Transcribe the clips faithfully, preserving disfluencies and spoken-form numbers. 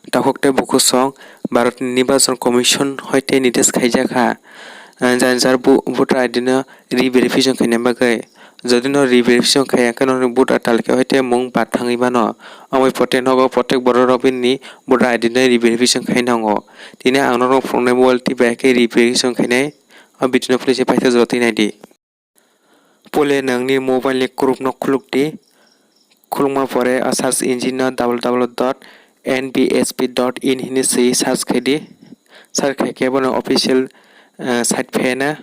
Takhuk tei bukhuk song Bharatni Nirbachan Commission hoite nidesh khaijak kha, eh, jani jar bu-, voter I D no re-verification khaina bagwi. Jodi no re-verification khaiya khe norokni voter talika hoite mung bad thangwi mano. Amoni photo nogo protek borok rok bini voter I D no re-verification khai nango. Tini ang norok phunuknai mobile twi bai khe re-verification khainai. O video no please paithago jora twi naidi. Pole nwngni mobile ni group no khuluk di. Khulukma pore o search engine no W W W dot N B S P dot in hinwi swi search khai di. Search khai khe bono official, eh, site phai na.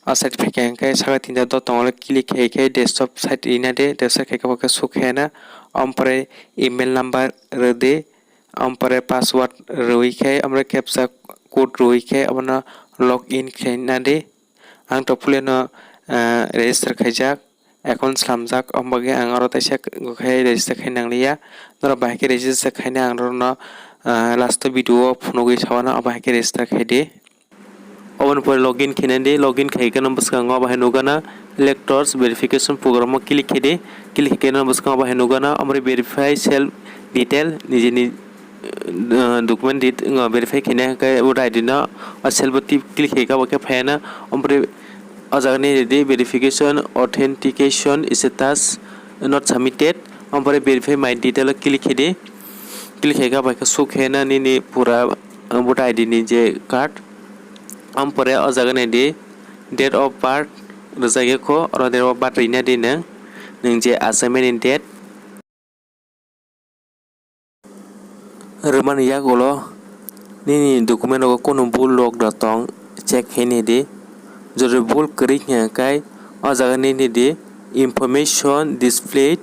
O site phai khe hwnkhe saka tinta dot tongo click khai khe desktop site rina di. Desktop khai khe bo khe suk khai na. Omo pore email number rw di. Omo pore password rwui khe, omo pore captcha code rwui khe obono log in khaina di. Ang to pule no, eh, register khaijak, account slamjak, omo bagwi ang oro teisa k-, khai register khai nangliya. Norok bahai khe register khaina ang norokno, eh, last o video o phunugwi sao no, obo hai khe register khai di. Oboni pore login khaina di, login khai khe no bwskango obo hai nukgana electors verification program o click khai di, click khai khe no bwskango obo hai nukgana, omo pore verify self detail, nijini, eh, document det-, verify khaina khe voter I D no o self o tip click khai khe obo khe phaiya na, omo pore o jaga nini di verification authentication status not submitted, omo pore verify my detail o click khai di, click khai khe obo khe show khai na nini pura, eh, voter I D ni je card, omo pore o jaga nini di date of birth rwjak ya kho, oro date of birth rwina di nwng, nwng je assignment ni date. Rwmani yagulo nini document rogo kunu bul rok da tong check khainai di. Jodi bul kwrwi hwnkhe o jaga nini di information displayed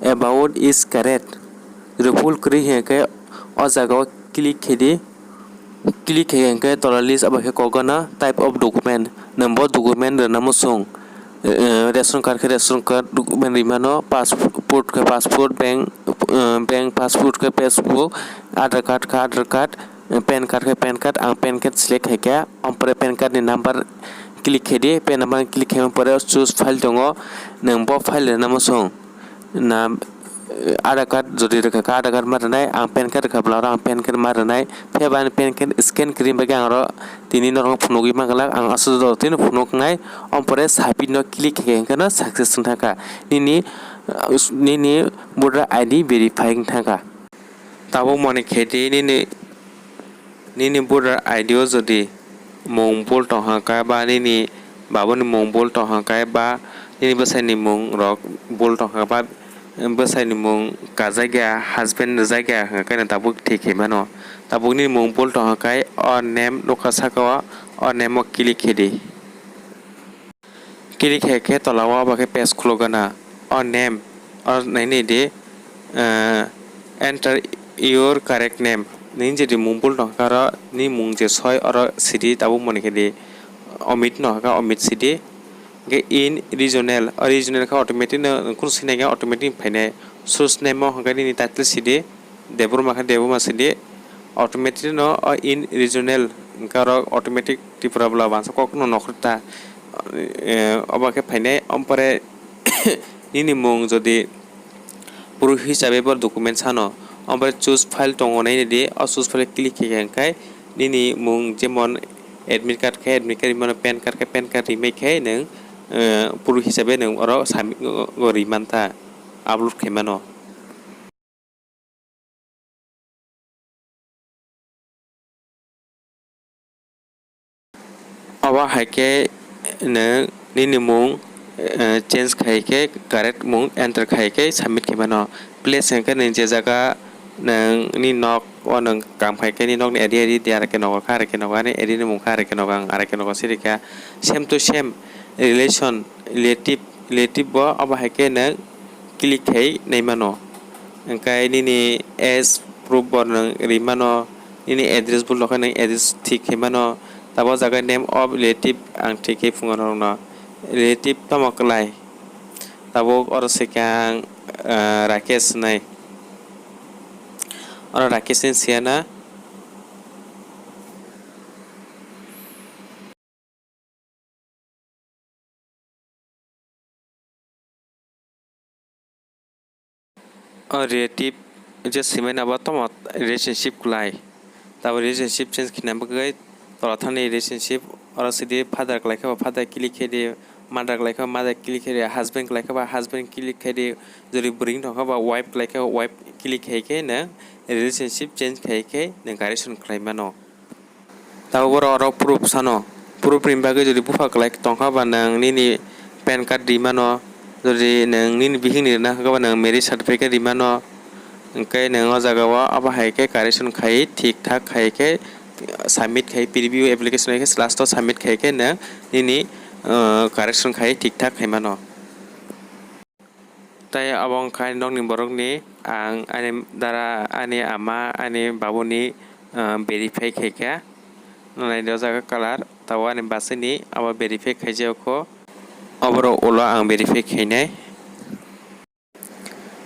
about is correct. Jodi bul kwrwi hwnkhe o jaga o click khai di. Click khai hwnkhe tola list abo khe kokgana type of document. Nwng bo document rwna muchung. Eh, ration card khe ration card document rwmano, passport khe passport, bank, eh, bank passbook khe passbook, Aadhaar card khe Aadhaar card, eh, PAN card khe PAN card, ang PAN card select khai khe, omo pore PAN card ni number click khai di, PAN number click khaimani pore choose file tongo, nwng bo file rwna muchung. Na, eh, Aadhaar card jodi rwkha khe Aadhaar card ma rwnai, ang PAN card rwkha bwla oro ang PAN card ma rwnai. Phiya ba ani PAN card scan kwrwini bagwi ang oro tini norokno phunugwi manglak, ang aswk jora tini phunuknai. Omo pore submit no click khe hwnkhe no success wng thangkha. Nini, uh, nini voter I D verify wng thangkha. Tabuk mani khe di nini, nini voter I D o jodi mung bul tong kha ba nini babuni mung bul tong kha ba nini bwsaini mung rok bul tong kha ba bwsaini mung kajak ya, husband rijak ya hwnkhe no tabuk thik khe mano. Tabuk nini mung bul tong kha o name nukha saka o, o name o click khe di. Click khe khe tola o abo khe page khulukgana. O name, o nainai di, eh, enter your correct name. Nini je di mung bul tong kha oro, nini mung je soi oro sidi tabuk mani khe di. Omit no kha Omit sidi. Hwnkhe in regional, o regional khe automatic no kunu sinai khe automatic phainai. Source name o hwnkhe nini title sidi. Debbarma khe Debbarma sidi, automatic no o in regional hwnkhe oro automatic Tripura bwla bansa kokno nokhorta, eh, obo khe phainai. Omo pore nini mung jodi proof hisabe bo document sano, omo pore choose file tongo nainai di, o choose file click khe hwnkhe nini mung jemon admit card khe admit card rimano, PAN card khe PAN card rimai khe nwng, eh, proof hisabe nwng oro submit o rimantha, upload khaimano. Obo hai khe nwng nini mung, eh, change khai khe correct mung enter khai khe submit khai mano. Place hwnkhe nwng je jaga nwng nini nok o nwng kam khai khe nini nokni area area de aro khe nogo kha aro khe nogo ani area ni mung kha aro khe nogo ang aro khe nogo siri kha. Same to same relation relative relative bo obo hai khe nwng click khai nai mano. Hwnkhe nini age proof bo nwng ri mano, nini address bo lokhe nwng address thik khai mano. Tabuk o jaga name of relative ang thik khai phungo norokno. Relative tamo kwlai? Tabuk oro se khe ang, ah, Rakesh hinai. Oro Rakesh hinwi siya na. O relative, Je simai nabo tamo relationship kwlai. Tabo relationship change khina bagwi tola thani relationship oro sidi father kwlai khe ba father click khe di, mother kwlai khe ba mother click khe di, husband kwlai khe ba husband click khe di, jodi bwrwi tong khe ba wife kwlai khe ba wife click khai khe nwng relationship change khai khe nwng correction khlai mano. Tabuk borok oro proof sano. Proof ni bagwi jodi bupha kwlai tongkha ba nwng nini pan card ri mano, jodi nwng nini bihikni rwna kha ba nwng marriage certificate ri mano. Hwnkhe nwng o jaga o abo hai khe correction khai thik thak khai khe submit khai preview application hai khe last o submit khai khe nwng nini, uh, correction khai thik thak khai mano. Tai abo wngkha ani nokni borokni, ang ani dara, ani ama, ani babuni, ah, verify khaikha. Nai o jaga colour, tabuk ani bwswini abo verify khaijakgo. Oborok ulo ang verify khainai.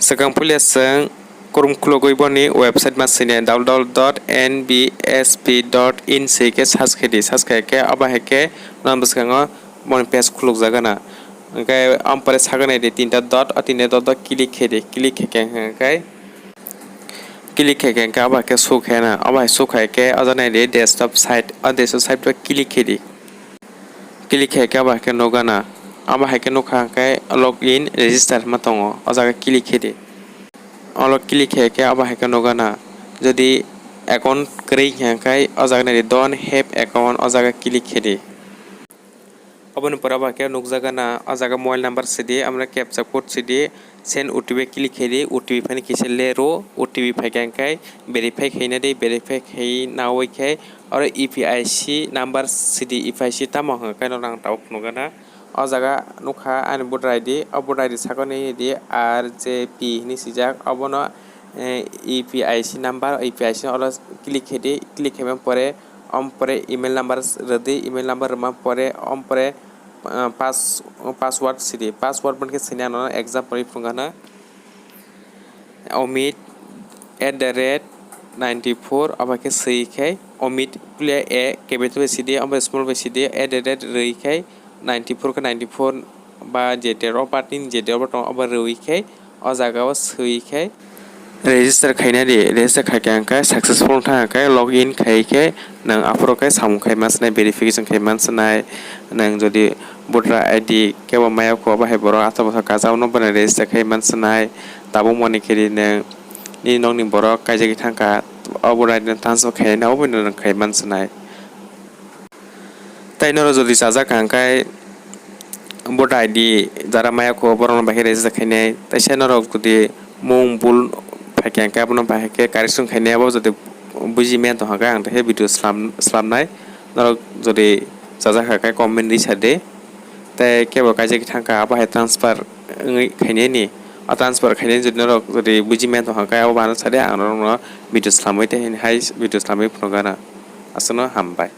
Swkang puila chwng kurum khulugwi boni website ma sini www dot nbsp dot in se khe search khaidi. Search khaikhe abo hai khe nang bwskango boni page khulukjagana. Hwnkhe ampore sakha naidi tinta dot, o tinta dot o click khaidi, click khaikhe hwnkhe, click khaikhe hwnkhe abo hai khe show khaina, abo hai show khaikhe o jaga naidi desktop site, o desktop site o click khaidi, click khaikhe abo hai khe nukgana, abo hai khe nukha hwnkhe log in register hwnma tongo, o jaga click khaidi, olo click khaikhe abo hai khe nukgana, jodi account kwrwi hwnkhe o jaga naidi don't have account o jaga click khaidi. Oboni pore abo hai khe nukjagana, o jaga mobile number sidi, amoni captcha code sidi, send O T P click khaidi, O T P phaini kisa le rw, O T P phaikha hwnkhe verify khaina di, verify khai nawi khe oro U P I C number sidi, U P I C tamo hwnkhe no nang tabuk phunukgana. O jaga nukha ani voter I D, o voter I D sakao nini di R J P hinwi swijak, obono, eh, U P I C number, U P I C olo click khaidi, click khaimani pore, om pore email number rwdi, email number rwma pore, om pore, ah, pass-, password sidi, password boni khe sini ano example rwi phunukgana. Omit at the rate ninety four, abo khe swi khai Omit puila A capital bai sidi, abo small bai sidi, at the rate rwi khai ninety four khe ninety four ba je date of birth ni je date of birth tongo abo rwi khai o jaga o swi khai register khaina di, register khaikha hwnkhe successful wngkha hwnkhe log in khai khe nwng aphuru khe samung khai mansinai, verification khai mansinai, nwng jodi voter I D kebo maya kho abo hai borok achair bwswk kajak no bono register khai mansinai, tabuk moni khe di nwng nini nokni borok kaijagwi thangkha, o voter I D no transfer khainai, obo no nwng khai mansinai. Tai norok jodi chajak kha hwnkhe voter I D jara maya kho borokno bai khe register khainai, tai se norok jodi mung bul phaikha hwnkhe abono bai khe correction khainai, abo jodi buji maya tong hwnkhe ang tai khe video slam-, slamnai. Norok jodi chajak kha khe comment ri sa di. Tei kebo kaijagwi thangkha abo hai transfer wngwi khainani, o transfer khainani jodi norok jodi buji maya tong hwnkhe abo ano sa di, ang norokno video slamwi tei hai video slamwi phunukgana. Aswkno hambai.